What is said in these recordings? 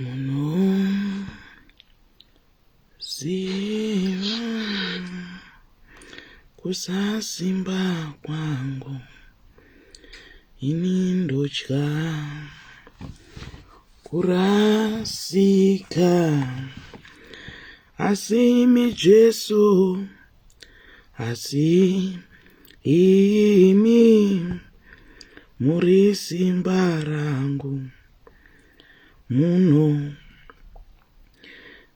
Munoziva kusasimba kwangu, ini ndotya kurasika, asi imi Jesu, asi imi muri simba rangu. Muno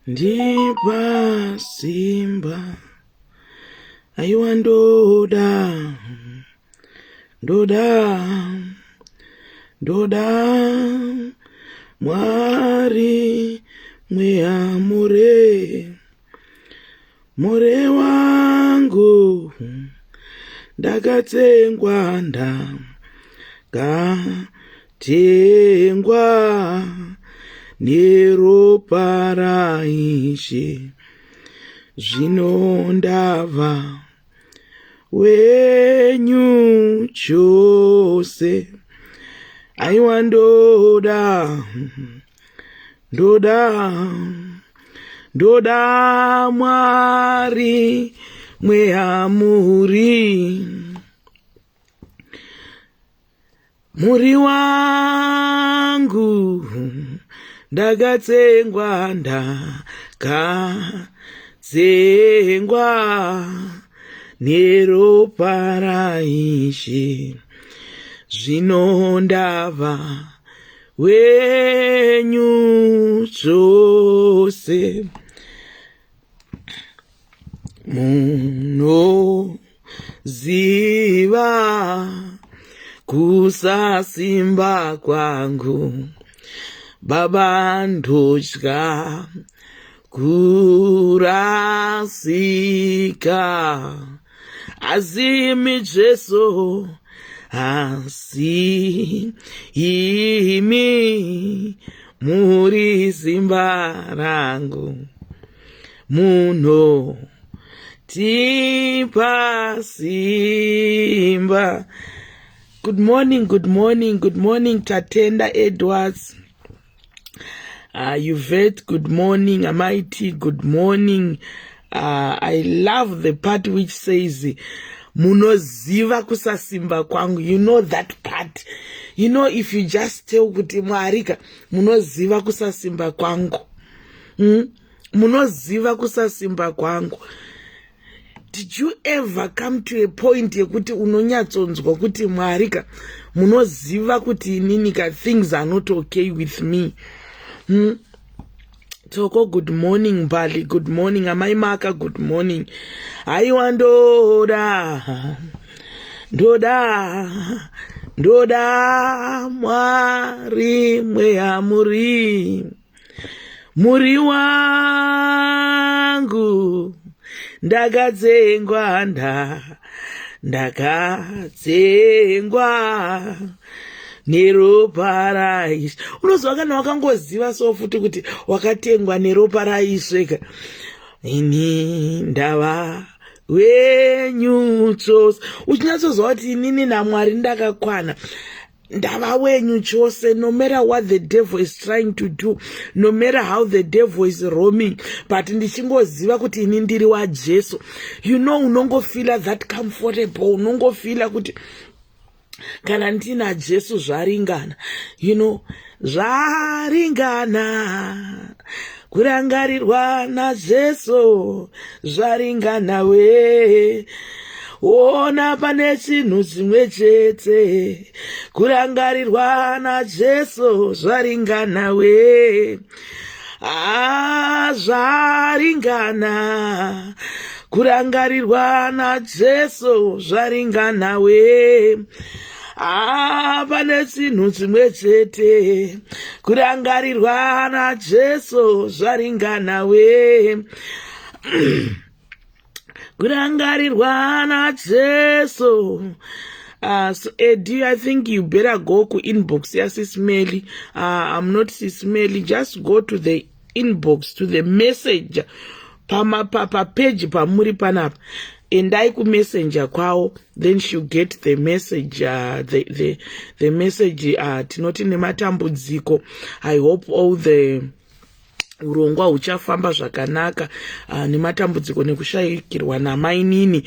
ndipa simba, aiwa ndoda, ndoda, ndoda Mwari mweya mure more wangu, ndakatsengwa, ndakatengwa neropa raIshe, zvino ndava wenyu chose. Aiwa ndoda, ndoda, ndoda Mwari mweya muri muri wangu, ndakatsengwa, ndakatsengwa neropa raIshe, zvino ndava wenyu chose. Munoziva kusasimba kwangu, Baba, ndotya kurasika, asi imi Jesu, asi imi muri simba rangu, muno tipa simba. Good morning, good morning, good morning, Tatenda Edwards, Yvette, good morning. Amaiti, good morning. I love the part which says, "Munoziva kusasimba kwangu." You know that part. If you just tell kuti, "Mwari ka, munoziva kusasimba kwangu. Munoziva kusasimba kwangu." Did you ever come to a point yekuti unonyatsonzwa kuti, "Mwari ka, munoziva kuti inini ka, things are not okay with me?" Toko, good morning. Bali, good morning. Amai Maka, good morning. Aiwa ndoda, ndoda, ndoda Mwari mweya muri wangu, ndakatsengwa, ndakatsengwa neropa raIshe. Unoziva kana wakangoziva so futi kuti wakatengwa neropa raIshe ka, ini ndava wenyu chose. Uchinyatsozwa kuti inini naMwari ndakakwana, ndava wenyu chose. No matter what the devil is trying to do, no matter how the devil is roaming, but ndichingoziva kuti ini ndiri waJesu, unongofeela that comfortable. Unongofeela kuti kana ndina Jesu zvaringana, zvaringana kurangarirwa naJesu, zvaringana we. Ona, pane chinhu chimwe chete, kurangarirwa naJesu, zvaringana we. Ah, zvaringana kurangarirwa naJesu, zvaringana we. Ah, pane chinhu chimwe chete, kurangarirwa naJesu, zvaringana we, kurangarirwa naJesu. So Eddie, I think you better go to inbox yaSis Melly. I'm not Sis Melly. Just go to the inbox, to the message papeji pamuri panapa. Endai kumessenger kwavo, then she'll get the message, the message. Tinoti nematambudziko. I hope all the Urongwa huchafamba zvakanaka nematambudziko nekushayikirwa namainini.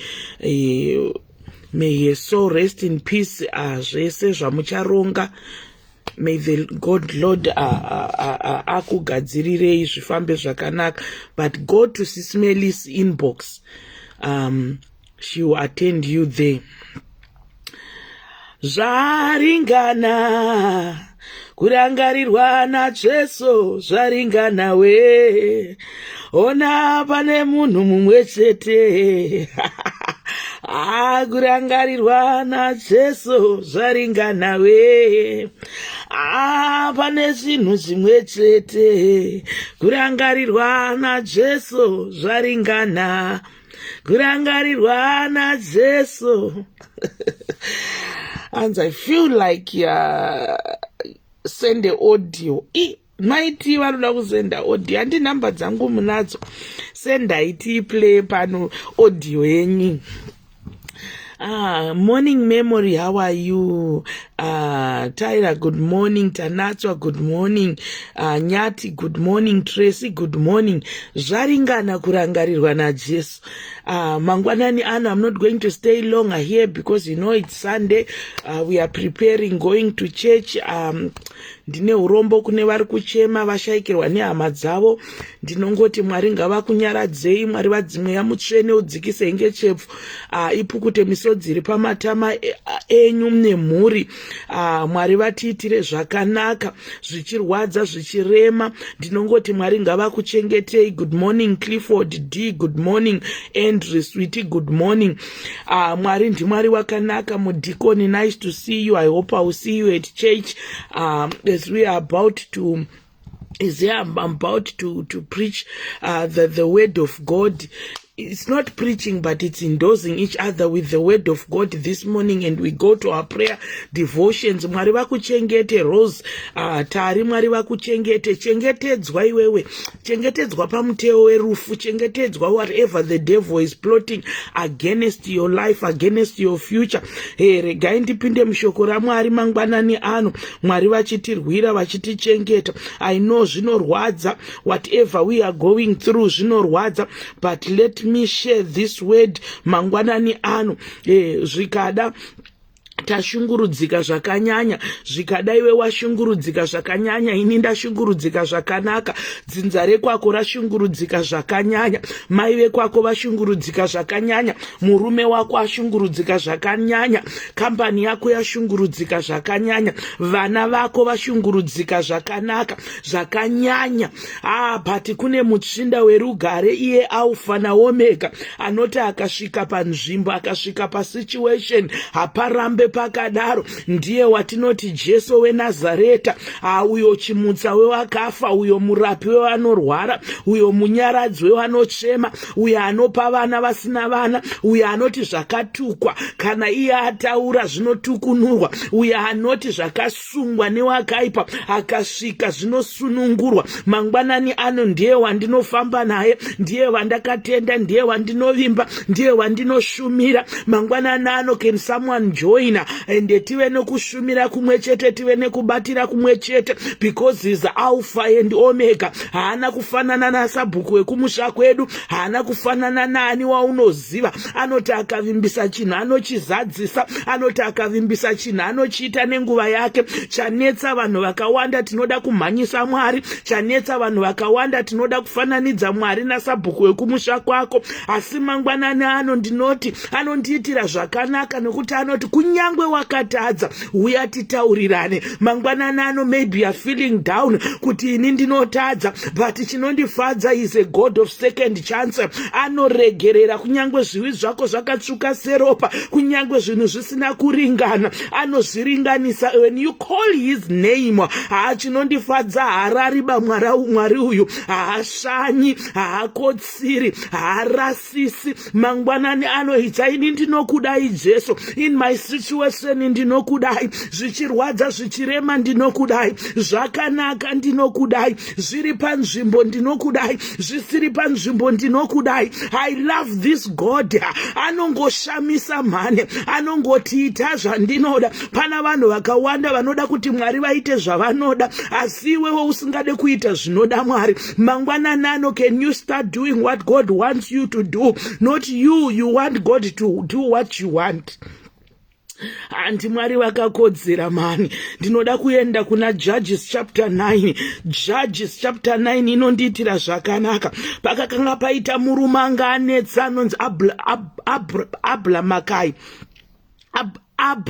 May her soul rest in peace. Zvese zvamucharonga, may the God Lord akugadzirirei zvifambe zvakanaka. But go to Sis Melly's inbox, she will attend you there. Zvaringana kurangarirwa naJesu, zvaringana we. Ona, pane munhu mumwe chete akurangarirwa naJesu, zvaringana we. Pane zvinhu zvimwe chete, kurangarirwa naJesu zvaringana, kurangarirwa naJesu. And I feel like send audio. Maiti vanoda kusenda audio, handi nhamba dzangu munadzo, sendai tiplay pano audio yenyu. Ah, morning Memory, how are you? Tyra, good morning. Tanatswa, good morning. Nyati, good morning. Tracy, good morning. Zvaringana kurangarirwa naJesu. Mangwanani ano, I'm not going to stay longer here because you know it's Sunday. We are preparing going to church. Ndine urombo kune vari kuchema vashayikirwa nehama dzavo. Ndinongoti Mwari ngavakunyaradzei, Mwari vadzimweya mutsvene udzikise ngechepfu, ipukute misodzi iri pamatama enyu nemhuri. Mwari vatiitire zvakanaka, zvichirwadza, zvichirema. Ndinongoti Mwari ngavakuchengetei. Good morning Clifford D, good morning Andrew Sweety, good morning. Mwari ndiMwari wakanaka. Mudhikoni, nice to see you. I hope I will see you at church as we are about to is here I'm about to preach the word of God. It's not preaching, but it's endorsing each other with the word of God this morning, and we go to our prayer devotions. Mwari vakuchengete. Rose, Tari, Mwari vakuchengete. Chengetedzwa iwewe, chengetedzwa pamuteo werufu, chengetedzwa whatever the devil is plotting against your life, against your future. Hey, regai ndipinde mushoko raMwari mangwanani ano, Mwari vachitirwira, vachitichengeta. I know zvinorwadza, whatever we are going through zvinorwadza, but let me share this word mangwanani ano. Zvikada tashungurudzika zvakanyanya, zvikada iwe washungurudzika zvakanyanya, ini ndashungurudzika zvakanaka, dzinza rekwako rashungurudzika zvakanyanya, mai vekwako vashungurudzika zvakanyanya, murume wako ashungurudzika zvakanyanya, kambani yako yashungurudzika zvakanyanya, vana vako vashungurudzika zvakanaka zvakanyanya. Ah, but kune mutsvinda werugare, iye Alpha naOmega, anoti akasvika panzvimbo, akasvika pasituation, haparambe pakadaro. Ndiye watinoti Jesu weNazareta, uyo chimutsa wewakafa, uyo murapi wevanorwara, uyo munyaradzi wevanochema, uyo anopa vana vasina vana, uyo anoti zvakatukwa kana iye ataura zvinotukunurwa, uyo anoti zvakasungwa newakaipa akasvika zvinosunungurwa. Mangwanani ano ndiye wandinofamba naye, ndiye wandakatenda, ndiye wandinovimba, ndiye wandinoshumira mangwanani ano. Can someone join and tive nekushumira kumwe chete, tive nekubatira kumwe chete? Because is Alpha and Omega. Haana kufanana nasabhuku wekumusha kwedu, haana kufanana naani waunoziva. Anoti akavimbisa chinhu anochizadzisa, anoti akavimbisa chinhu anochiita nenguva yake. Chanetsa vanhu vakawanda, tinoda kumhanyisa Mwari. Chanetsa vanhu vakawanda, tinoda kufananidza Mwari nasabhuku wekumusha kwako. Asi mangwanani ano ndinoti anondiitira zvakanaka, nokuti anoti kunyange wakatadza, uya titaurirane. Mangwanani ano maybe you are feeling down kuti ini ndinotadza, but chinondifadza is a God of second chance. Anoregerera kunyange zvivi zvako zvakatsvuka seropa, kunyange zvinhu zvisina kuringana, anozviringanisa when you call his name. Haa, chinondifadza, haarari ba Mwari uyu, haashanyi, haakotsiri, haarasisi. Mangwanani anoita, ini ndinokudai Jesu in my situation. Situation, ndinokudai. Zvichirwadza, zvichirema, ndinokudai. Zvakanaka, ndinokudai. Zviri panzvimbo, ndinokudai. Zvisiri panzvimbo, ndinokudai. I love this God. Anongoshamisa mhane, anongotiita zvandinoda. Pana vanhu vakawanda vanoda kuti Mwari vaite zvavanoda, asi iwewo usingade kuita zvinoda Mwari. Mangwanani ano, can you start doing what God wants you to do, not you want God to do what you want? Handi Mwari vakakodzera mani. Ndinoda kuenda kuna Judges chapter 9. Judges chapter 9 inondiitira zvakanaka. Pakakanga paita murume anga anetsa, anonzi Ablamakai, Ab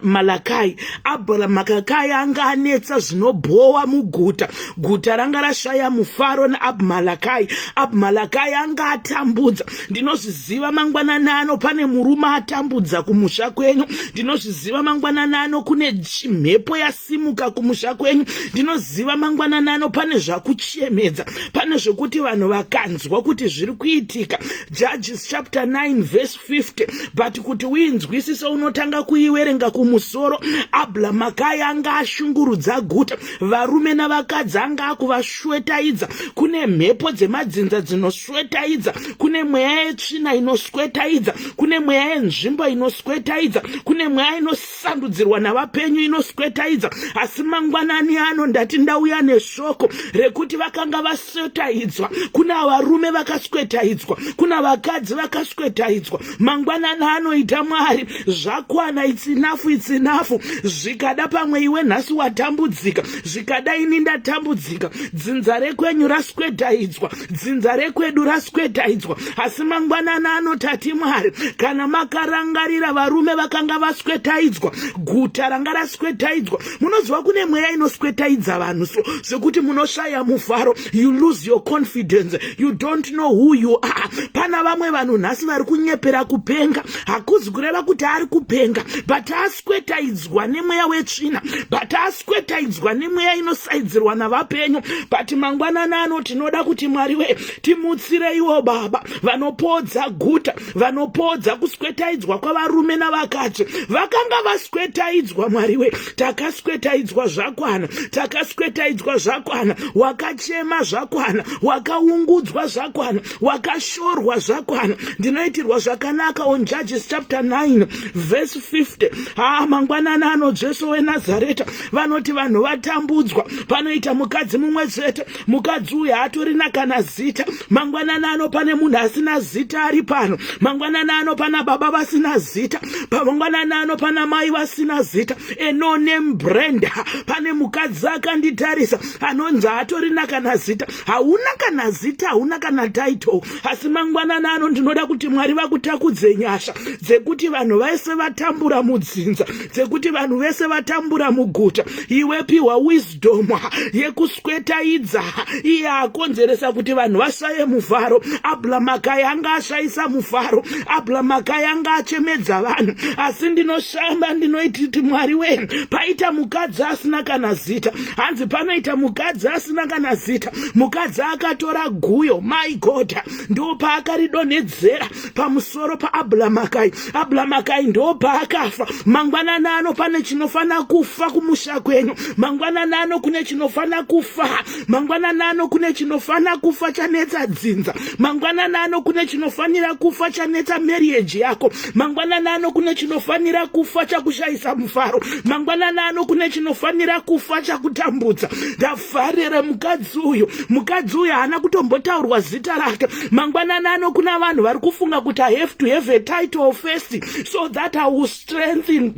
Malakai. Abramakakai anga anetsa zvinobhowa muguta. Guta ranga rashaya mufaro naAbmalakai. Abmalakai anga atambudza. Ndinozviziva, mangwanani ano pane murume atambudza kumusha kwenyu. Ndinozviziva, mangwanani ano kune chimhepo yasimuka kumusha kwenyu. Ndinoziva, mangwanani ano pane zvakuchemedza, pane zvekuti vanhu vakanzwa kuti zviri kuitika. Judges chapter 9 verse 50, but kuti uinzwisise unotanga kuiverenga kumusoro. Ablamakai anga ashungurudza guta, varume navakadzi anga akuvaswetaidza. Kune mhepo dzemadzinza dzinoswetaidza, kune mweya yetsvina inoswetaidza, kune mweya yenzvimbo inoswetaidza, kune mweya inosandudzirwa navapenyu inoswetaidza. Asi mangwanani ano ndati ndauya neshoko rekuti vakanga vaswetaidzwa. Kuna varume vakaswetaidzwa, kuna vakadzi vakaswetaidzwa. Mangwanani anoita Mwari zvakwana. It's enough, it's enough. Zvikada pamwe iwe nhasi watambudzika, zvikada ini ndatambudzika, dzinza rekwenyu raswetaidzwa, dzinza rekwedu raswetaidzwa. Asi mangwanani anotati Mwari, kana makarangarira varume vakanga vaswetaidzwa, guta ranga raswetaidzwa. Munoziva kune mweya inoswetaidza vanhu so zvekuti munoshaya mufaro. You lose your confidence, you don't know who you are. Pana vamwe vanhu nhasi vari kunyepera kupenga. Hakuzi kureva kuti ari kupenga, but aswetaidzwa nemweya wetsvina, but aswetaidzwa nemweya inosaidzirwa navapenyu. But mangwanani ano tinoda kuti Mwari we, timutsireiwo baba vanopodza guta, vanopodza kuswetaidzwa kwavarume navakadzi vakanga vaswetaidzwa. Mwari we, takaswetaidzwa zvakwana, takaswetaidzwa zvakwana. Wakachema zvakwana, wakaungudzwa zvakwana, wakashorwa zvakwana. Ndinoitirwa zvakanaka on Judges chapter 9 verse 50. Ha, mangwanani ano Jesu weNazareta vanoti vanhu vatambudzwa. Panoita mukadzi mumwe chete. Mukadzi uyu haatorina kana zita. Mangwanani ano pane munhu asina zita ari pano. Mangwanani ano pana baba vasina zita. Pamangwanani ano pana mai vasina zita, a no name brand. Pane mukadzi akanditarisa anonzi haatorina kana zita. Hauna kana zita, hauna kana title, asi mangwanani ano ndinoda kuti Mwari vakutakudze nyasha dzekuti vanhu vese vatambura mudzinza, dzekuti vanhu vese vatambura muguta, iwe piwa wisdom yekuswetaidza iye akonzeresa kuti vanhu vashaye mufaro. Ablamakai anga ashayisa mufaro, Ablamakai anga achemedza vanhu. Asi ndinoshamba, ndinoititi Mwari we, paita mukadzi asina kana zita. Hanzi panoita mukadzi asina kana zita. Mukadzi akatora guyo, my God, ndo paakaridonhedzera pamusoro paAblamakai. Ablamakai ndo paakafa. Mangwanani ano pane chinofanira kufa kumusha kwenyu. Mangwanani ano kune chinofanira kufa. Mangwanani ano kune chinofanira kufa chanetsa dzinza. Mangwanani ano kune chinofanira kufa chanetsa marriage yako. Mangwanani ano kune chinofanira kufa chakushayisa mufaro. Mangwanani ano kune chinofanira kufa chakutambudza. Ndafarira mukadzi uyu. Mukadzi uyu haana kutombotaurwa zita rake. Mangwanani ano kuna vanhu vari kufunga kuti, "I have to have a title first so that I will strengthen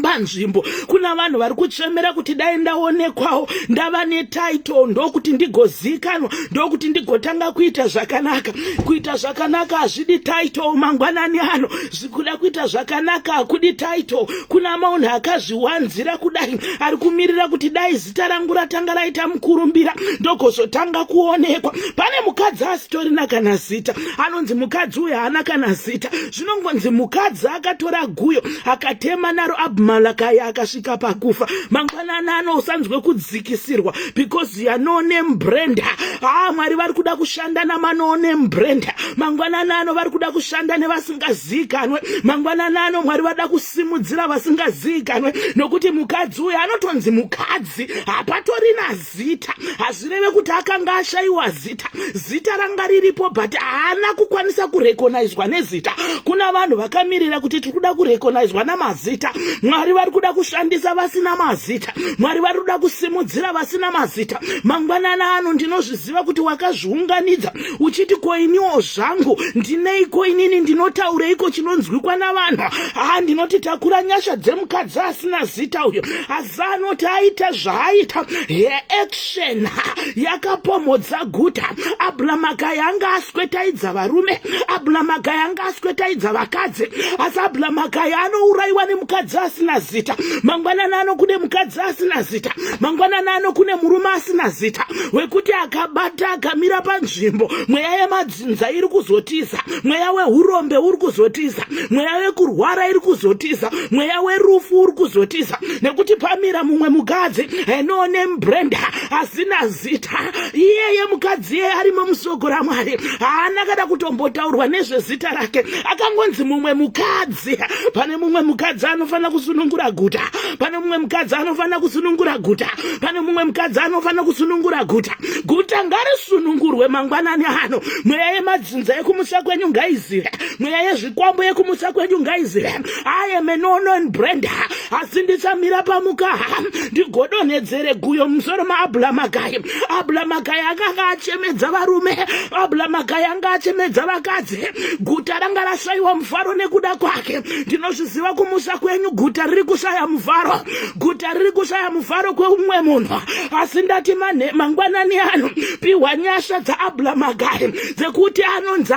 panzvimbo." Kuna vanhu vari kuchemera kuti dai ndaonekwawo, ndava netitle, ndokuti ndigozikanwa, ndokuti ndigotanga kuita zvakanaka. Kuita zvakanaka hazvidi title. Mangwanani ano zvikuda kuita zvakanaka hakudi title. Kuna munhu akazviwanzira kudai ari kumirira kuti dai zita rangu ratanga raita mukurumbira, ndogozotanga kuonekwa. Pane mukadzi asitorina kana zita. Anonzi mukadzi uyu haana kana zita. Zvinongonzi mukadzi akatora guyo akatema naro. Abmalakai akasvika pakufa. Mangwanani ano usanzwe kudzikisirwa because you are no name brand. Ah, Mwari vari kuda kushanda namano name brand. Mangwanani ano vari kuda kushanda nevasingazivikanwe. Mangwanani ano Mwari vada kusimudzira vasingazivikanwe, nokuti mukadzi uyu anotonzi mukadzi, hapatorina zita. Hazvireve kuti akanga ashayiwa zita, zita ranga riripo, but haana kukwanisa kurekonaizwa nezita. Kuna vanhu vakamirira kuti tiri kuda kurekonaizwa namazita. Mwari vari kuda kushandisa vasina mazita. Mwari vari kuda kusimudzira vasina mazita. Mangwanani ano ndinozviziva kuti wakazviunganidza uchiti, ko iniwo zvangu ndineiko? Inini ndinotaureiko chinonzwikwa navanhu? Ha, ndinoti takura nyasha dzemukadzi asina zita uyo, asi anoti aita zvaaita, yeaction yakapomhodza guta. Abhuramakai anga aswetaidza varume, Abhuramakai anga aswetaidza vakadzi, asi Abhuramakai anourayiwa nemukadzi asina zita. Mangwanani ano kune mukadzi asina zita. Mangwanani ano kune murume asina zita wekuti akabata, akamira panzvimbo, mweya yemadzinza iri kuzotiza, mweya weurombe uri kuzotiza, mweya wekurwara iri kuzotiza, mweya werufu uri kuzotiza, nekuti pamira mumwe mukadzi no name brand, asina zita. Iyeye mukadzi iyeye arimo musoko raMwari, haana kana kutombotaurwa nezvezita rake, akangonzi mumwe mukadzi. Pane mumwe mukadzi anofanira kusunungura guta. Pane mumwe mukadzi anofanira kusunungura guta. Pane mumwe mukadzi anofanira kusunungura guta. Guta ngarisunungurwe mangwanani ano. Mweya yemadzinza yekumusha kwenyu ngaizive, mweya yezvikwambo yekumusha kwenyu ngaizive, I am a no name brand, asi ndichamira pamukaha ndigodonhedzere guyo musoro maAbhuramagai. Abhuramagai akanga achemedza varume, Abhuramagai anga achemedza vakadzi, guta ranga rashayiwa mufaro nekuda kwake. Ndinozviziva kumusha kwenyu guta riri kushaya mufaro, guta riri kushaya mufaro kweumwe munhu, asi ndati mangwanani ano piwa nyasha dzaAbhuramagai dzekuti anonzi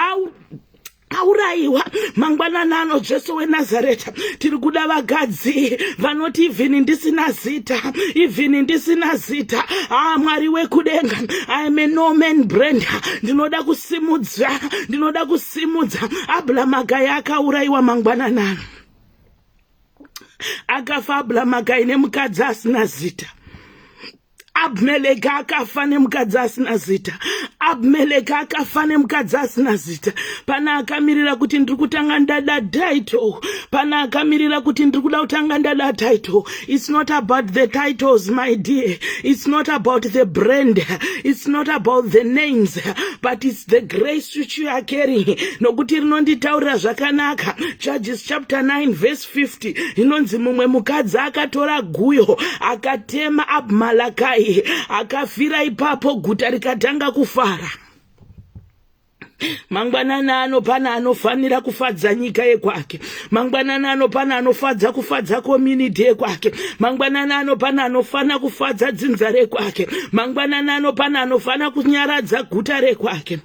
aurayiwa. Mangwanani ano, Jesu weNazareta, tiri kuda vakadzi vanoti, even ndisina zita, even ndisina zita, ah, Mwari wekudenga, I am a no name brand, ndinoda kusimudza, ndinoda kusimudza. Abhuramagai akaurayiwa. Mangwanani ano akafa Abhuramagai nemukadzi asina zita. Abhimeleki akafa nemukadzi asina zita. Abhimeleki akafa nemukadzi asina zita. Pana akamirira kuti ndiri kutanga ndada title, pana akamirira kuti ndiri kuda kutanga ndada title. It's not about the titles, my dear. It's not about the brand, it's not about the names, but it's the grace which you are carrying, nokuti rinonditaurira zvakanaka Judges chapter 9 verse 50, inonzi mumwe mukadzi akatora guyo akatema Abhimalakai, akafira ipapo, guta rikatanga kufara. Mangwanani ano pana anofanira kufadza nyika yekwake. Mangwanani ano pana anofadza kufadza community yekwake. Mangwanani ano pana anofanira kufadza dzinza rekwake. Mangwanani ano pana anofanira kunyaradza guta rekwake.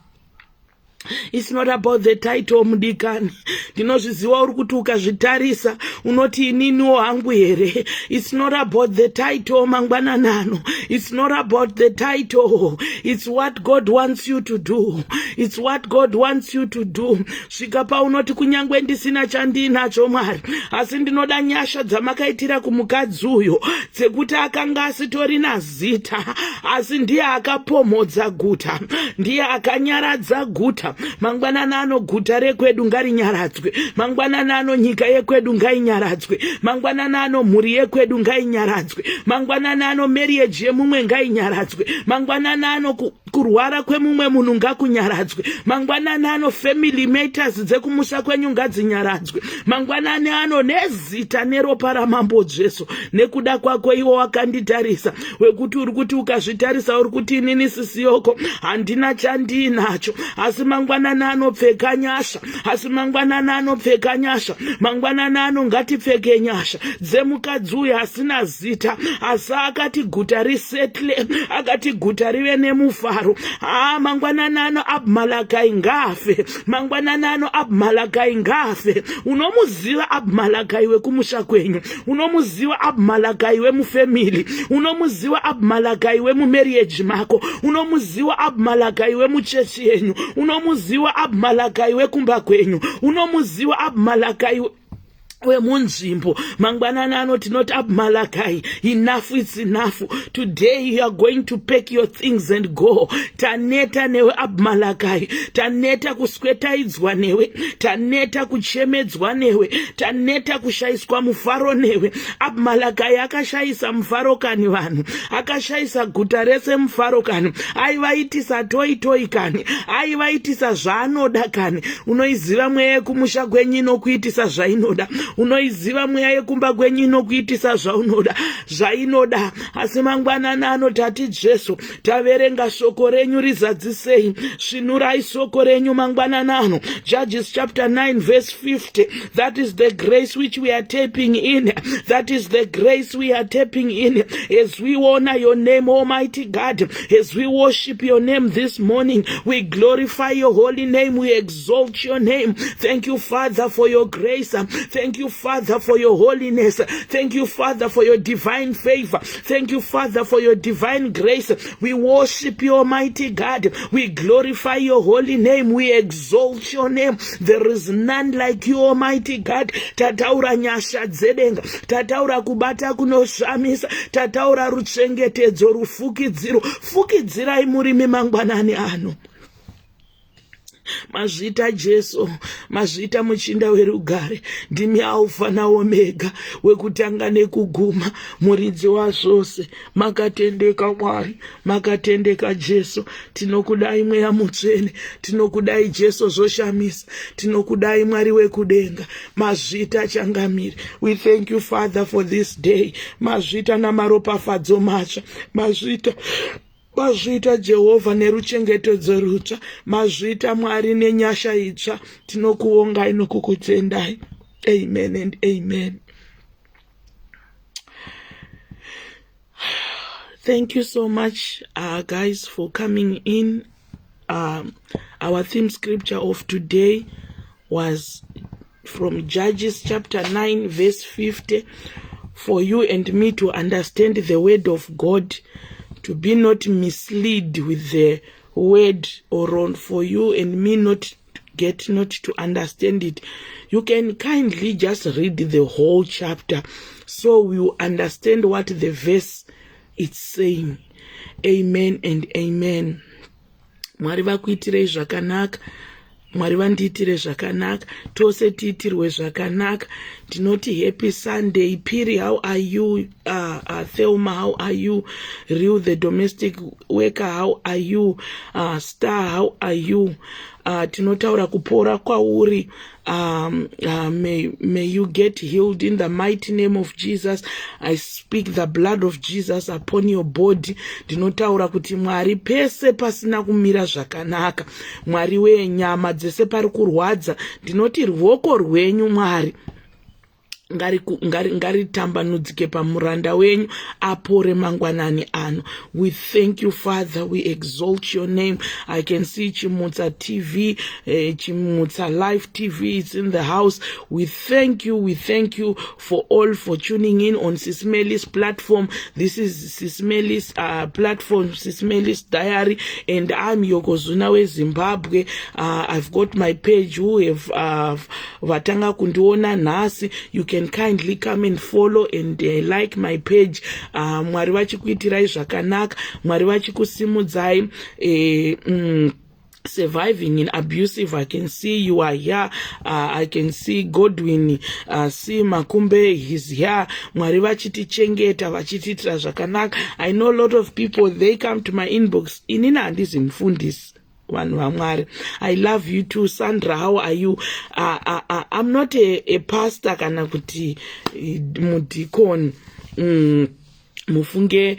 It's not about the title, mudikani. Ndinozviziva uri kuti ukazvitarisa unoti, ininiwo hangu here? It's not about the title mangwananano. It's not about the title, it's what God wants you to do. It's what God wants you to do. Svika paunoti, kunyange ndisina chandiinacho, Mwari, asi ndinoda nyasha dzamakaitira kumukadzi uyo dzekuti akanga asitorina zita, asi ndiye akapomhodza guta, ndiye akanyaradza guta. Mangwanani ano guta rekwedu ngarinyaradzwe. Mangwanani ano nyika yekwedu ngainyaradzwe. Mangwanani ano mhuri yekwedu ngainyaradzwe. Mangwanani ano marriage yemumwe ngainyaradzwe. Mangwanani ano kurwara kwemumwe munhu ngakunyaradzwe. Mangwanani ano family matters dzekumusha kwenyu ngadzinyaradzwe. Mangwanani ano, nezita neropa raMambo Jesu, nekuda kwako iwo wakanditarisa, wekuti uri kuti ukazvitarisa uri kuti, inini sisiyoko handina chandiinacho, asi mangwanani anopfeka nyasha, asi mangwanani anopfeka nyasha. Mangwanani ano ngatipfeke nyasha dzemukadzi uyu asina zita, asi akati guta risettle, akati guta rive nemufaro. Haa, mangwanani ano Abhimalakai ngaafe. Mangwanani ano Abhimalakai ngaafe. Unomuziva Abhimalakai wekumusha kwenyu, unomuziva Abhimalakai wemufamily, unomuziva Abhimalakai wemumarriage mako, unomuziva Abhimalakai wemuchechi yenyu, unomuziva Abhimalakai wekumba kwenyu, unomuziva Abhimalakai. Wemunzvimbo mangwanani anoti, "Not Abmalakai, enough is enough. Today you are going to pack your things and go. Taneta newe, Abmalakai. Taneta kuswetaidzwa newe, taneta kuchemedzwa newe, taneta kushayiswa mufaro newe." Abmalakai akashayisa mufaro kani vanhu, akashayisa guta rese mufaro kani. Aivaitisa toi toi kani, aivaitisa zvaanoda kani. Unoiziva mweya yekumusha kwenyu inokuitisa zvainoda. Unoiziva mweya yekumba kwenyu inokuitisa zvaunoda, zvainoda. Asi mangwanani anoti, ati Jesu, taverenga shoko renyu, rizadzisei. Svinurai shoko renyu mangwanani ano. Judges chapter 9 verse 50, that is the grace which we are tapping in. That is the grace we are tapping in as we honor your name, Almighty God, as we worship your name this morning. We glorify your holy name, we exalt your name. Thank you, Father, for your grace. Thank you, Father, for your holiness. Thank you, Father, for your divine favor. Thank you, Father, for your divine grace. We worship you, Almighty God. We glorify your holy name, we exalt your name. There is none like you, Almighty God. Tataura nyasha dzedenga, tataura kubata kunoshamisa, tataura ruchengetedzo, rufukidziro. Fukidzirai murimi mangwanani ano. Mazvita Jesu, mazvita muchinda werugare. Ndimi Alfa naOmega, wekutanga nekuguma, muridzi wazvose. Makatendeka Mwari, makatendeka Jesu. Tinokudai Mweya Mutsvene, tinokudai Jesu zvoshamisa, tinokudai Mwari wekudenga. Mazvita Changamire. We thank you, Father, for this day. Mazvita namaropafadzo matsva. Mazvita, mazvita Jehovha neruchengetedzo rutsva. Mazvita Mwari nenyasha itsva. Tinokuongai nokukutendai. Amen and amen. Thank you so much, guys, for coming in. Our theme scripture of today was from Judges chapter 9 verse 50, for you and me to understand the word of God, to be not misled with the word, or on for you and me not get not to understand it. You can kindly just read the whole chapter so you understand what the verse is saying. Amen and amen. Mwari vakuitirei zvakanaka. Mwari vandiitire zvakanaka. Tose tiitirwe zvakanaka. Ndinoti happy Sunday. Piri, how are you? Thelma, how are you? Real the domestic worker, how are you? Star, how are you? Tinotaura kupora kwauri. May you get healed in the mighty name of Jesus. I speak the blood of Jesus upon your body. Ndinotaura kuti Mwari, pese pasina kumira zvakanaka, Mwari wenyama dzese pari kurwadza, ndinoti ruoko rwenyu, Mwari, ngaritambanudzike pamuranda wenyu apore mangwanani ano. We thank you, Father. We exalt your name. I can see Chimutsa TV, Chimutsa Live TV is in the house. We thank you, we thank you for all for tuning in on Sismelis platform. This is Sismelis platform, Sismelis Diary, and I'm Yokozuna weZimbabwe. I've got my page. Who have vatanga kundiona nhasi, you can kindly come and follow and like my page. Mwari vachikuitirai zvakanaka, Mwari vachikusimudzai. Surviving in Abusive, I can see you are here. I can see Godwin, see Makumbe, he's here. Mwari vachitichengeta, vachitiitira zvakanaka. I know a lot of people, they come to my inbox. Inini handizi mufundisi, vanhu vaMwari. I love you too. Sandra, how are you? I'm not a pastor kana kuti mudhikoni, mufunge,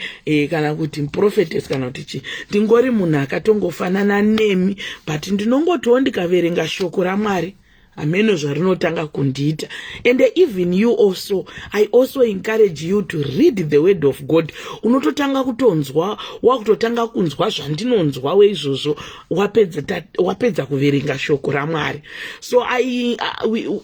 kana kuti prophetess kana kuti chii. Ndingori munhu akatongofanana nemi, but ndinongotiwo ndikaverenga shoko raMwari, hameno zvarinotanga kundiita. And even you also, I also encourage you to read the word of God. Unototanga kutonzwa, wakutotanga kunzwa zvandinonzwa weizvozvo wapedza kuverenga shoko raMwari. So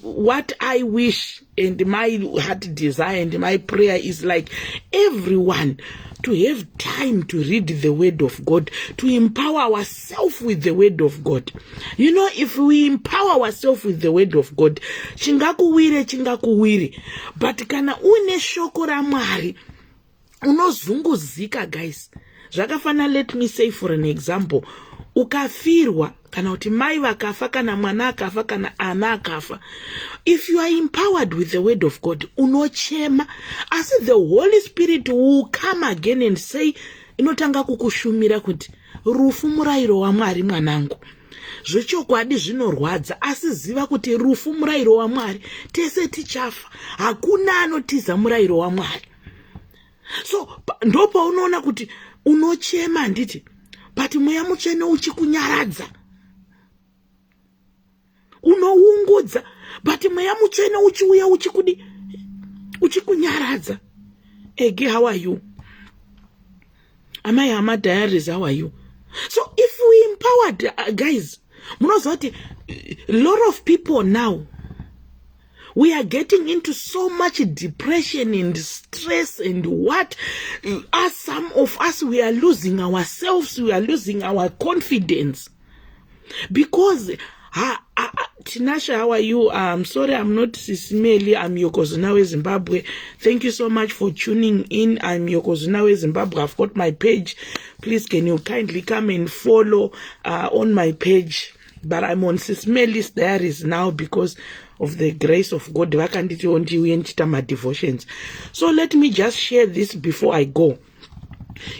what I wish and my heart desire and my prayer is like everyone To have time to read the word of God, to empower ourselves with the word of God. If we empower ourselves with the word of God, chingakuwire chingakuwire, but kana une shoko raMwari unozunguzika. Guys, zvakafanana, let me say for an example, ukafirwa kana kuti mai vakafa, kana mwana akafa, kana ana akafa, if you are empowered with the word of God, unochema, asi the Holy Spirit will come again and say, inotanga kukushumira kuti rufu murayiro waMwari. Mwanangu, zvechokwadi zvinorwadza, asi ziva kuti rufu murayiro waMwari. Tese tichafa, hakuna anotiza murayiro waMwari. So ndopaunoona kuti unochema, handiti? But Mweya Mutsvene uchikunyaradza. Unoungudza, but Mweya Mutsvene uchiuya uchikudi, uchikunyaradza. Ege, how are you? Amai Hama Diaries, how are you? So if we empowered, guys, munoziva kuti lot of people now, we are getting into so much depression and stress and what, as some of us, we are losing ourselves, we are losing our confidence because ha, ha, Tinasha, how are you? I'm sorry, I'm not Sisimeli. I'm Yokozuna Zimbabwe. Thank you so much for tuning in. I'm Yokozuna Zimbabwe. I've got my page. Please, can you kindly come and follow on my page? But I'm on Sismeli's Diaries now because of the grace of God. Vakanditiwo ndiuye ndichiita madevotions. So let me just share this before I go.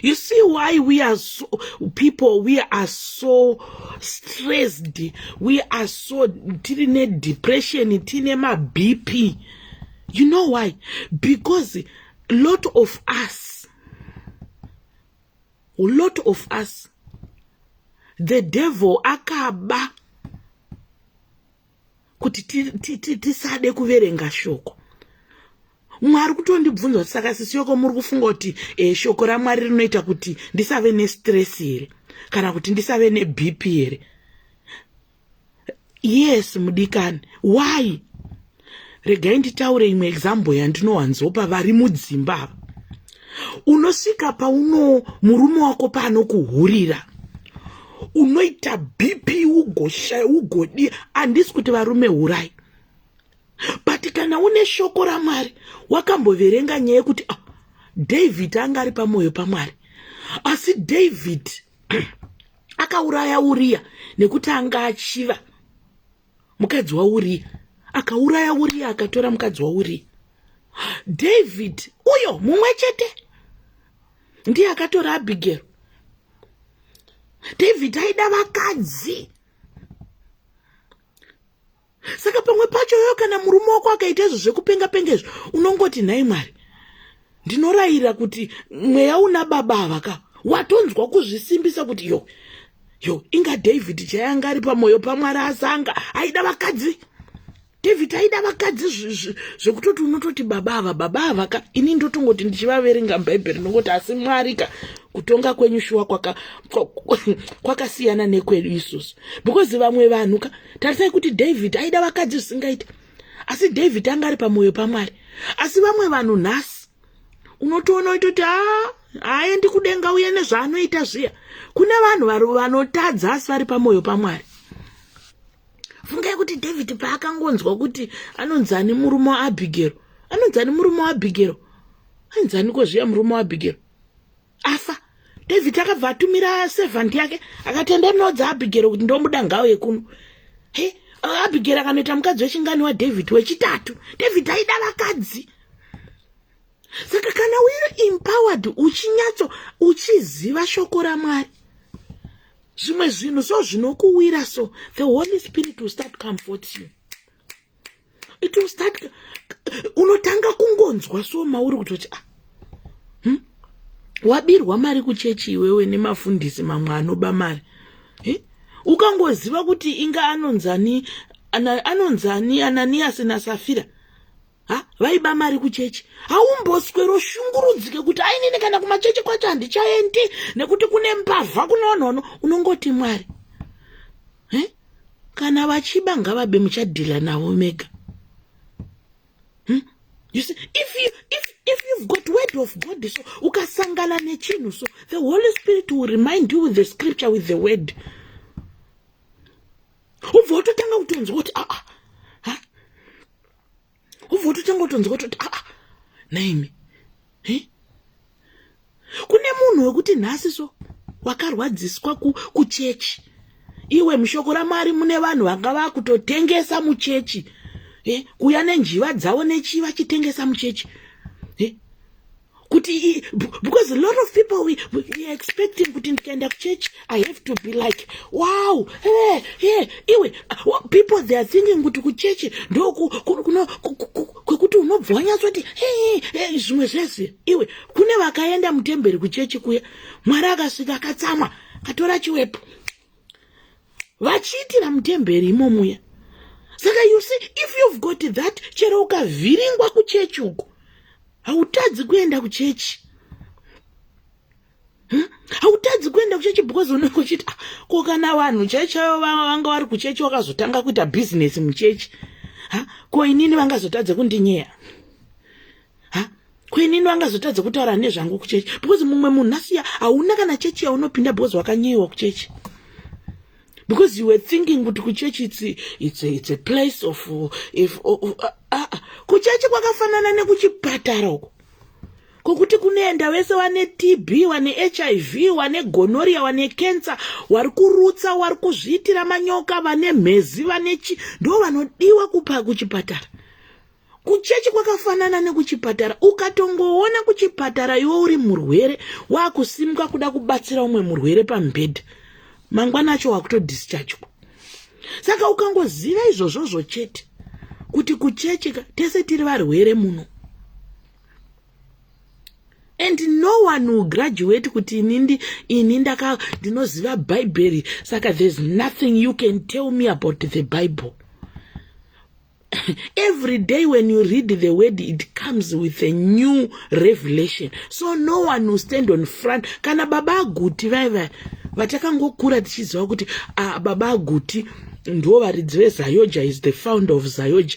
You see why we are so, people, we are so stressed, we are so, tiri nedepression, tine maBP. You know why? Because lot of us, a lot of us, the devil akaba kuti tisade kuverenga shoko. Mwari kutondibvunza kuti, "Saka sisi Yoko, muri kufunga kuti shoko raMwari rinoita kuti ndisave nestress here, kana kuti ndisave neBP here?" Yes, mudikani. Why? Regai nditaure imwe example yandinowanzopa vari mudzimba ava. Unosvika pauno murume wako paanokuhurira, unoita BP, ugoshaya, ugodi. Handisi kuti varume hurai, but kana une shoko raMwari, wakamboverenga nyaya yekuti, ah, David anga ari pamwoyo paMwari, asi David akauraya Uriya nekuti anga achiva mukadzi waUriya. Akauraya Uriya, akatora mukadzi waUriya. David uyo mumwe chete ndiye akatora Abhigero. David aida vakadzi. Saka pamwe pacho yoyo, kana murume wako akaita izvo zvekupenga penga izvo, unongoti, "Nhai Mwari, ndinorayira kuti mweya una baba ava ka." Watonzwa kuzvisimbisa kuti yo yo, inga David chayanga ari pamwoyo paMwari, asanga aida vakadzi. David aida vakadzi zvekutoti unototi baba ava, baba ava ka. Ini ndotongoti ndichivaverenga mubhaibheri, ndongoti, "Asi Mwari ka, kutonga kwenyu shuwa kwakasiyana nekwedu isusu." Because vamwe vanhu ka, tarisai kuti David aida vakadzi zvisingaiti, asi David anga ari pamwoyo paMwari. Asi vamwe vanhu nhasi unotoona uitoti, "A, haaendi kudenga uye nezvaanoita zviya." Kune vanhu vanotadza asi vari pamwoyo paMwari. Fungai kuti David paakangonzwa kuti anonzani murume waAbhigero, anonzani murume waAbhigero, ainzani kozviya murume waAbhigero afa, David akabva atumira servant yake, akati, "Enda munoudza Abhigero kuti ndomuda, ngauye kuno." He, Abhigero akanoita mukadzi wechingani waDavid? Wechitatu. David aida vakadzi. Saka kana uri empowered, uchinyatso uchiziva shoko raMwari, zvimwe zvinhu so zvinokuwira, so the Holy Spirit will start comfort you. It will start, unotanga kungonzwa so mauri kutoti, ah, Wabirwa mari kuchechi iwewe nemafundisi mamwe anoba mari, eh? Ukangoziva kuti inga anonzani, anonzani, Ananiasi naSafira, ha, vaiba mari kuchechi, haumboswero shungurudzike kuti ainini kana kumachechi kwacho handichaendi nekuti kune mbavha, kune vanhu vano. Unongoti, "Mwari, eh? Kana vachiba ngavabe, muchadhila navo mega." You see, if you, if, If you've got word of God, so ukasangana nechinhu, so the Holy Spirit will remind you with the scripture, with the word. Ubva watotanga kutonzwa kuti aa ah, ah, ubva watotanga kutonzwa kutoti aa ah, naimi. Kune munhu wekuti nhasi so wakarwadziswa kuchechi. Iwe, mushoko raMwari mune vanhu vanga vakutotengesa muchechi, kuuya nenjiva dzavo nechii, vachitengesa muchechi, kuti because a lot of people, we are expecting kuti ndikaenda kuchechi I have to be like, wow, hey, hey. Iwe, people, they are thinking kuti kuchechi ndo kwekuti unobva wanyatsoti hey, hey, zvimwe zvese. Iwe, kune vakaenda mutemberi kuchechi kuya, Mwari akasvika akatsamwa, akatora chiwepo, vachiitira mutemberi imomuya. Saka you see, if you've got that, chero ukavhiringwa kuchechi uko, hautadzi kuenda kuchechi. Hautadzi kuenda kuchechi because unenge uchiti, ah, ko kana vanhu chaichaivo vanga vari kuchechi vakazotanga kuita bhizinesi muchechi, ha, ko inini vangazotadze kundinyeya? Ha, ko inini vangazotadze kutaura nezvangu kuchechi? Because mumwe munhu nasiya hauna kana chechi yaunopinda because wakanyeyiwa kuchechi, because you were thinking kuti kuchechi it's a place of if kuchechi kwakafanana nekuchipatara uko, kokuti kunoenda vese vane TB, vane HIV, vane gonorrhea, vane cancer, vari kurutsa, vari kuzviitira manyoka, vane mhezi, vane chi, ndo vanodiwa kupa kuchipatara. Kuchechi kwakafanana nekuchipatara. Ukatongoona kuchipatara iwe uri murwere wakusimuka kuda kubatsira umwe murwere pamubhedha, mangwana acho wakutodischargwa. Saka ukangoziva izvozvozvo chete kuti kuchechi tese tiri varwere muno, and no one will graduate kuti ini ndaka ndinoziva Bhaibheri, saka there's nothing you can tell me about the Bible. Every day when you read the word, it comes with a new revelation. So no one will stand on front. Kana Baba Aguti vaiva vatakangokura tichiziva kuti Baba Aguti ndo varidzi veZAOGA, is the founder of ZAOGA,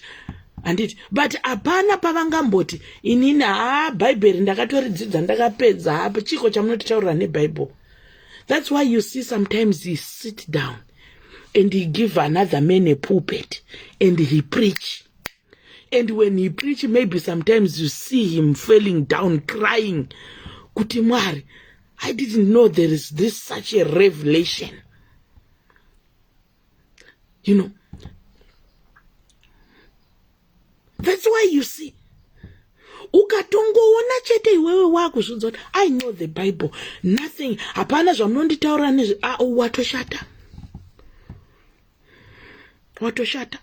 handiti? But hapana pavangamboti, "Inini haa, Bhaibheri ndakatoridzidza, ndakapedza, hapa chiko chamunotitaurira neBhaibheri?" That's why you see sometimes he sit down and he give another man a pulpit and he preach, and when he preach, maybe sometimes you see him falling down crying kuti, "Mwari, I didn't know there is this such a revelation." That's why you see, ukatongoona chete iwewe wakuzvinzwa kuti I know the Bible, nothing, hapana zvamunonditaura nezve, ah, watoshata, watoshata,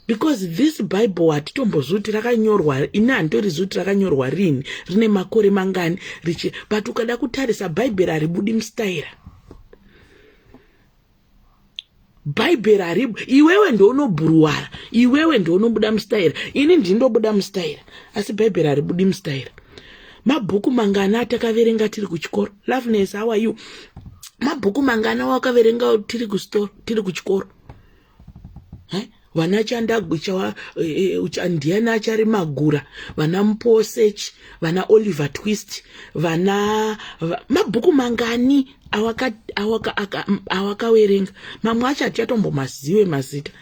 because this Bible hatitombozvi kuti rakanyorwa. Ini handitorizivi kuti rakanyorwa rini, rine makore mangani richi, but ukada kutarisa, Bhaibheri haribudi mustaira. Bhaibheri haribu. Iwewe ndounobhuruwara, iwewe ndounobuda mustaira, ini ndindobuda mustaira, asi Bhaibheri haribudi mustaira. Mabhuku mangana atakaverenga tiri kuchikoro? Loveness, how are you? Mabhuku mangana wakaverenga tiri kustoro, tiri kuchikoro? Vana Chandagwicha, e, e, ndiani achari magura, vana Muposechi, vana Oliver Twist, vana mabhuku mangani awakawerenga? Mamwe acho hatichatombomazive mazita,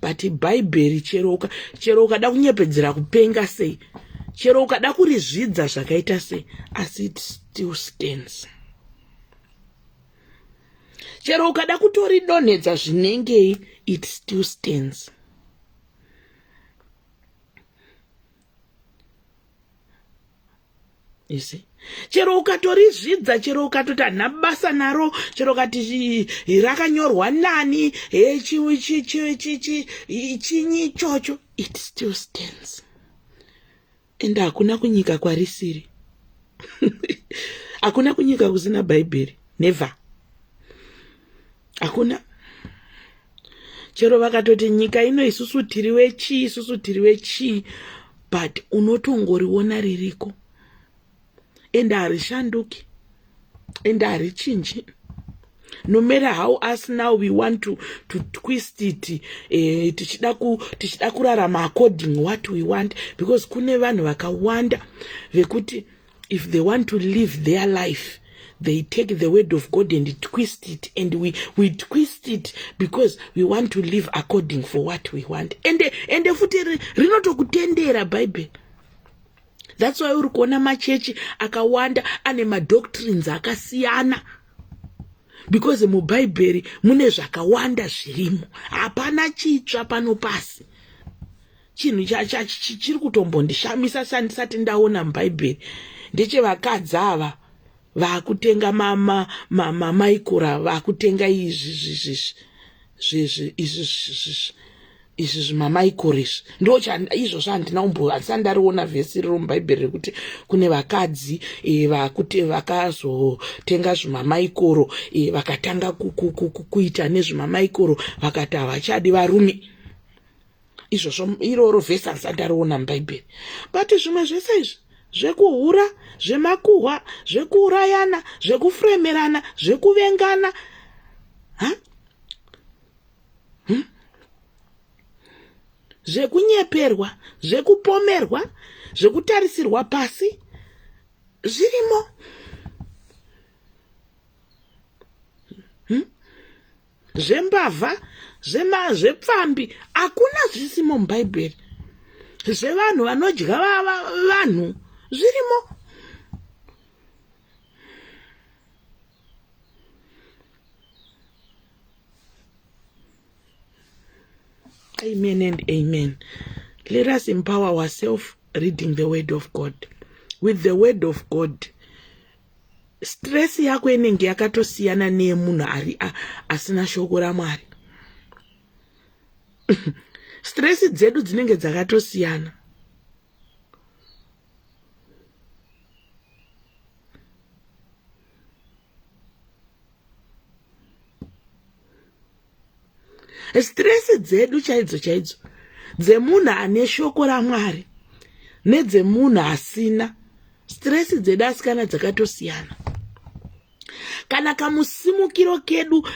but Bhaibheri, chero ukada kunyepedzera kupenga sei, chero ukada kurizvidza zvakaita sei, asi it still stands. Chero ukada kutoridonhedza zvinengei, it still stands. You see, chero ukatorizvidza, chero ukatoti handina basa naro, chero ukati rakanyorwa nani, he, chinyi ichocho, it still stands. Ende hakuna kunyika kwarisiri, hakuna kunyika kusina Bhaibheri, never, hakuna. Chero vakatoti nyika ino isusu tiri wechii, isusu tiri wechii, but unotongoriona ririko, ende harishanduki, ende harichinji. No matter how us now we want to twist it, tichida tichida kurarama according what we want, because kune vanhu vakawanda vekuti if they want to live their life, they take the word of God and twist it, and we twist it because we want to live according for what we want. Ende futi rinotokutendera Bhaibheri. That's why uri kuona machechi akawanda ane madoctrines akasiyana, because mubhaibheri mune zvakawanda zvirimo. Hapana chitsva pano pasi. Chinhu chiri kutombondishamisa sandisati ndaona mubhaibheri ndechevakadzi ava vakutenga mamaikura, vakutenga izvi zvezvi izvi izvi zvimamaikoro izvi. Ndo izvozvo handina kumbo, handisati ndariona vhesi riro mubhaibheri rekuti kune vakadzi vakazotenga zvimamaikoro, vakatanga kuita nezvimamaikoro, vakati havachadi varume. Izvozvo iroro vhesi handisati ndariona mubhaibheri. But zvimwe zvese izvi, zvekuhura, zvemakuhwa, zvekuurayana, zvekufremerana, zvekuvengana, ha? Zvekunyeperwa, zvekupomerwa, zvekutarisirwa pasi, zvirimo. Zvembavha, zvepfambi, hakuna zvisimo mubhaibheri. Zvevanhu vanodya vanhu zvirimo. Amen and amen. Let us empower ourselves reading the word of God. With the word of God, stress yako inenge yakatosiyana neyemunhu ari asina shoko raMwari. Stress dzedu dzinenge dzakatosiyana. Stress dzedu chaidzo chaidzo, dzemunhu ane shoko raMwari nedzemunhu asina, stress dzedu asikana dzakatosiyana. Kana kamusimukiro kedu,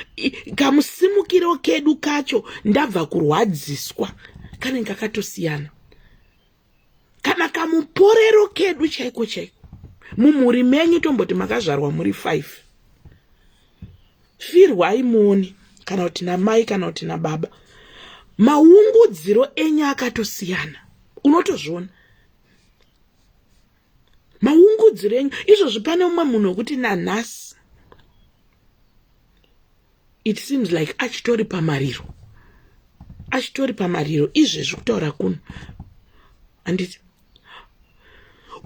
kamusimukiro kedu kacho ndabva kurwadziswa kanenge kakatosiyana. Kana kamuporero kedu chaiko chaiko, mumhuri menyu, tomboti makazvarwa muri 5, firwai muoni, kana kuti namai kana kuti nababa, maungudziro enyu akatosiyana. Unotozviona maungudziro enyu izvozvi. Pane umwe munhu wekuti nanhasi it seems like achitori pamariro, achitori pamariro izvezvi kutaura kuno, handiti?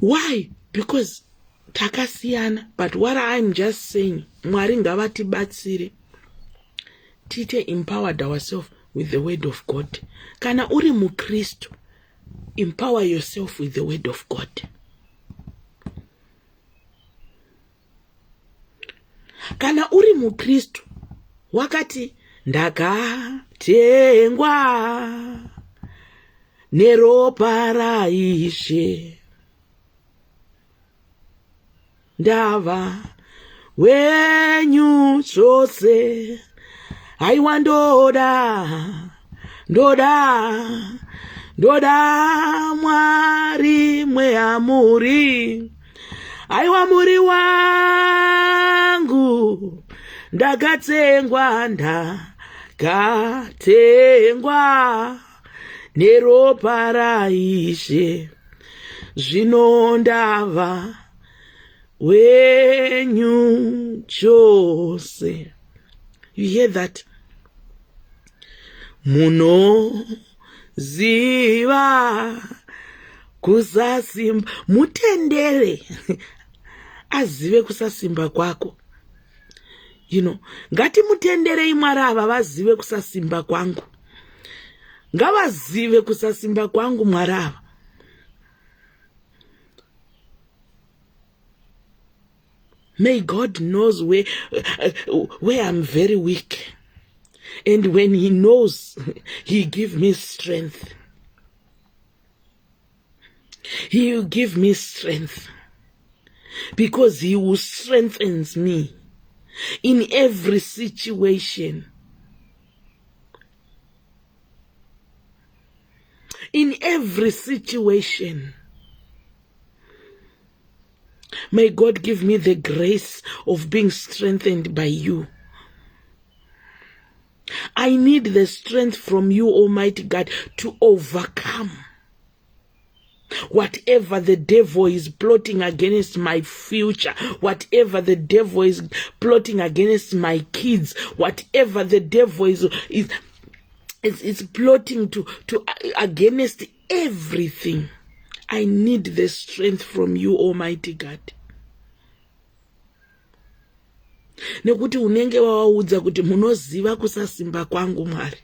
Why? Because takasiyana. But what I'm just saying, Mwari ngavatibatsire tiite empowered ourselves with the word of God. Kana uri mukristu, empower yourself with the word of God. Kana uri mukristu, wakati ndakatengwa neropa raIshe, ndava wenyu zvose. Haiwa, ndoda, ndoda, ndoda Mwari mweamuri. Aiwa, muri wangu, ndakatsengwa, ndakatengwa neropa raIshe, zvino ndava wenyu chose. You hear that? Munoziva kusasimba, mutendere azive kusasimba kwako. Ngatimutenderei Mwari ava vazive kusasimba kwangu. Ngavazive kusasimba kwangu Mwari ava. May God knows where I'm very weak, and when he knows, he give me strength. He will give me strength because he will strengthens me. In every situation. In every situation. May God give me the grace of being strengthened by you. I need the strength from you, Almighty God, to overcome whatever the devil is plotting against my future, whatever the devil is plotting against my kids, whatever the devil is, is, is, is plotting to, to against everything. I need the strength from you, Almighty God. Nekuti unenge wawaudza kuti munoziva kusasimba kwangu Mwari.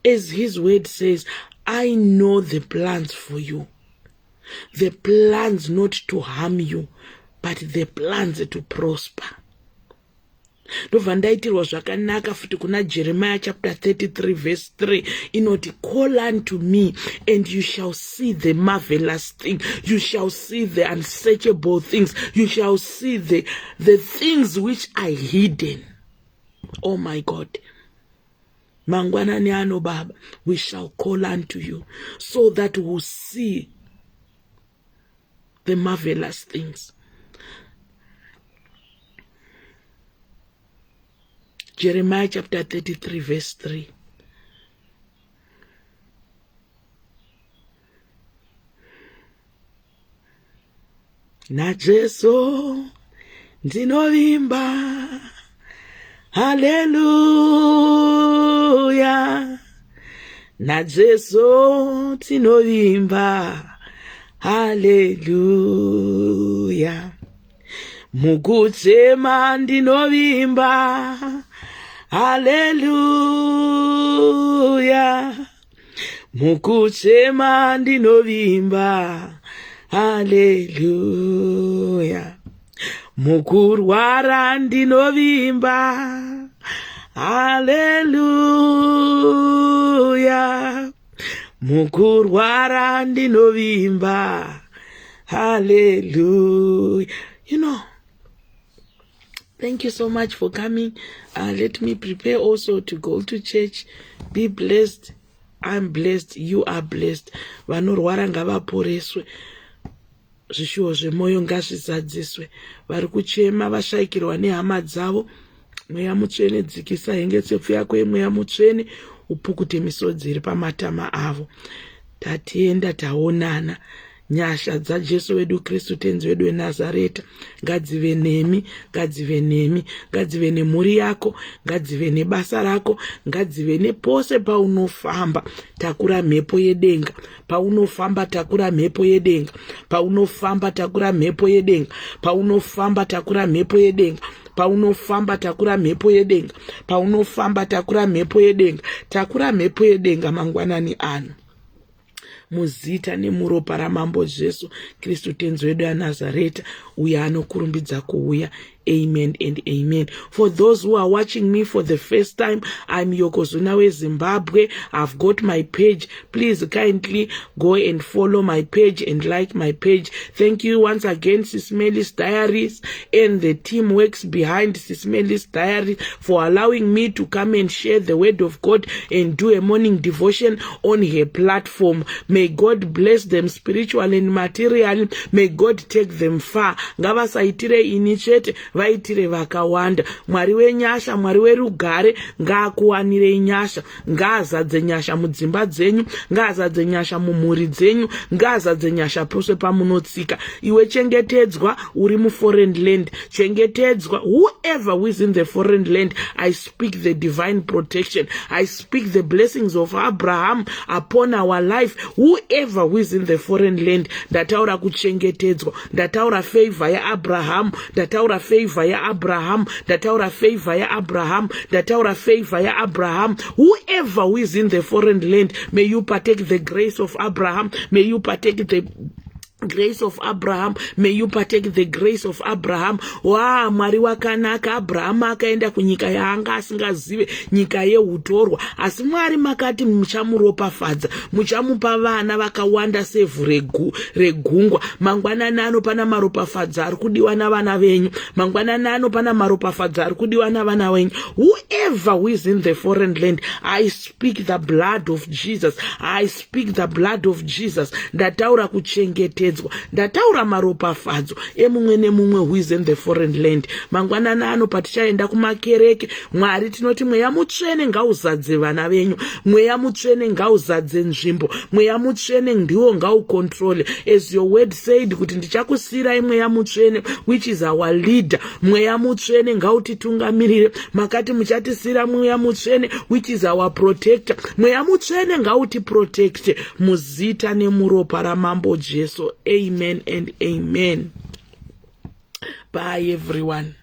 As his word says, I know the plans for you. The plans not to harm you, but the plans to prosper. Ndobva ndaitirwa zvakanaka futi kuna Jeremiah chapter 33 verse 3 inoti, call unto me and you shall see the marvelous thing, you shall see the unsearchable things, you shall see the, the things which are hidden. Oh my God. Mangwanani ano Baba, we shall call unto you so that we'll see the marvelous things. Jeremiah chapter 33 verse 3. NaJesu ndinovimba, haleluya. NaJesu tinovimba, haleluya. Mukuchema ndinovimba, haleluya. Mukuchema ndinovimba, haleluya. Mukurwara ndinovimba, haleluya. Mukurwara ndinovimba, haleluya. You know, thank you so much for coming. Let me prepare also to go to church. Be blessed. I'm blessed. You are blessed. Vanorwara ngavaporeswe. Zvishuwo zvemwoyo ngazvizadziswe. Vari kuchema vashaikirwa nehama dzavo. Mweya Mutsvene, dzikisa hengetsepfu yako yemweya Mutsvene, upukute misodzi iri pamatama avo. Tatienda, taonana. Nyasha dzaJesu wedu Kristu Tenzi wedu weNazareta ngadzive nemi, ngadzive nemi, ngadzive nemhuri yako, ngadzive nebasa rako, ngadzive nepose paunofamba. Takura mhepo yedenga paunofamba, takura mhepo yedenga paunofamba, takura mhepo yedenga paunofamba, takura mhepo yedenga paunofamba, takura mhepo yedenga paunofamba, takura mhepo yedenga, takura mhepo yedenga mangwanani ano, muzita nemuropa raMambo Jesu Kristu Tenzi wedu yaNazareta, uyo anokurumbidza kuuya. Amen and amen. For those who are watching me for the first time, I'm Yokozuna weZimbabwe. I've got my page. Please kindly go and follow my page and like my page. Thank you once again, Sis Melis Diaries and the team works behind Sis Melis Diaries, for allowing me to come and share the word of God and do a morning devotion on her platform. May God bless them spiritually and materially. May God take them far. Ngavasaitire ini chete, vaitire vakawanda. Mwari wenyasha, Mwari werugare, ngaakuwanirei nyasha, ngaazadze nyasha mudzimba dzenyu, ngaazadze nyasha mumhuri dzenyu, ngaazadze nyasha pose pamunotsika. Iwe chengetedzwa uri muforeign land, chengetedzwa. Whoever who is in the foreign land, I speak the divine protection, I speak the blessings of Abraham upon our life. Whoever who is in the foreign land, ndataura kuchengetedzwa, ndataura favor yaAbraham, ndataura favor yaAbraham, ndataura favor yaAbraham, ndataura favor yaAbraham. Whoever who is in the foreign land, may you partake the grace of Abraham. May you partake the Grace of Abraham. May you partake the grace of Abraham. Wa Mwari wakanaka. Abraham akaenda kunyika yaanga asingazive, nyika yeutorwa, asi Mwari makati muchamuropafadza, muchamupa vana vakawanda sevhu regungwa. Mangwanani ano pana maropafadzo ari kudiwa navana venyu. Mangwanani ano pana maropafadzo ari kudiwa navana venyu. Whoever who is in the foreign land, I speak the blood of Jesus. I speak the blood of Jesus. Ndataura kuchengetedzwa, ndataura maropafadzo emumwe nemumwe who is in the foreign land. Mangwanani ano patichaenda kumakereke, Mwari, tinoti Mweya Mutsvene ngauzadze vana venyu. Mweya Mutsvene ngauzadze nzvimbo. Mweya Mutsvene ndiwo ngaucontrole, as your word said kuti ndichakusiyirai Mweya Mutsvene, which is our leader. Mweya Mutsvene ngautitungamirire. Makati muchatisiyira Mweya Mutsvene, which is our protector. Mweya Mutsvene ngautiprotecte muzita nemuropa raMambo Jesu. Amen and amen. Bye, everyone.